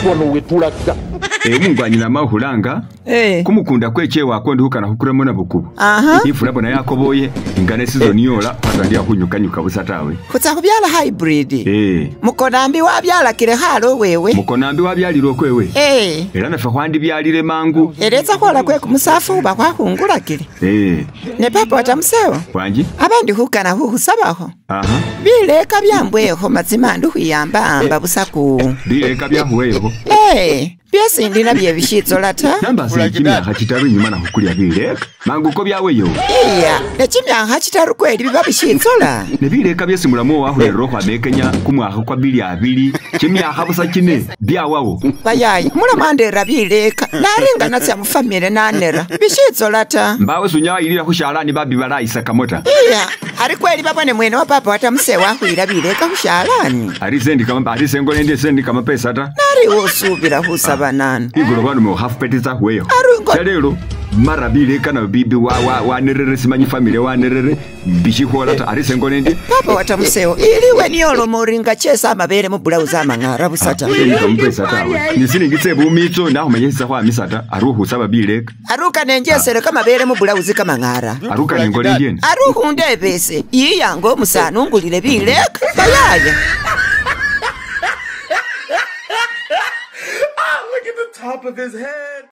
Wano wetulaga. Umungwanyi nama khulanga kumukunda kwechewa akondi khukana khukuramo nabukubo. Ifula bona yakoboye ingane season yola khwatandikha khunyukanyuka busa tawe. Khutsa khubyala hybrid. Mukonambi wabyalakile khalo wewe. Mukonambi wabyalile okwewe. Era nafe khwandibyalile mangu. Eretsa khwola kwe kumusafu uba khwakhungulakile. Ne papa watamusewo. Wanji? Abandi khukana khukhusabakho. Bileka byambwekho mazima ndu khwiyamba amba busaku. Bileka byakhuwekho. Byesindi nabye bishitsola ta. Namba chimyakha chitaru inyuma nakhukulya bileka. Mangu ko byaweyo. Iya, ne chimyakha chitaru kweli biba bishitsola. Ne bileka byesi mulamu wakhurera khwama Kenya kumwakha kwa 2020 chimyakha busa chine byawawo. Bayayi, mulamu andera bileka. Naringa natsya mufamile nanera. Bishitsola ta. Mbawe sunyawayilila khushalani babi balayisa kamota. Iya, ari kweli babone mwene wa papa watamuse wakhwila bileka khushalani. Ari sendi kama ari sengole ndi sendi kama pesa ta. Nari wosubila khusaba nani. Igolo bano mu half petisa hueyo. Chalelo mara bileka na bibi wa nerere simanyi family wa nerere bishikhola ta ari sengole ndi. Papa watamuseo iliwe niyo moringa chesa amabere mu blouse amang'ara busata. Ni tawe. Ni silingi bumitso nakhumanyisa khwa misata aruhu saba bileka. Aruka nenjesere kamabere mu blouse kamang'ara. Aruka nengole ndieni. Aruhu ndebese yiyango omusana ungulile bileka. Bayaya. Look at the top of his head.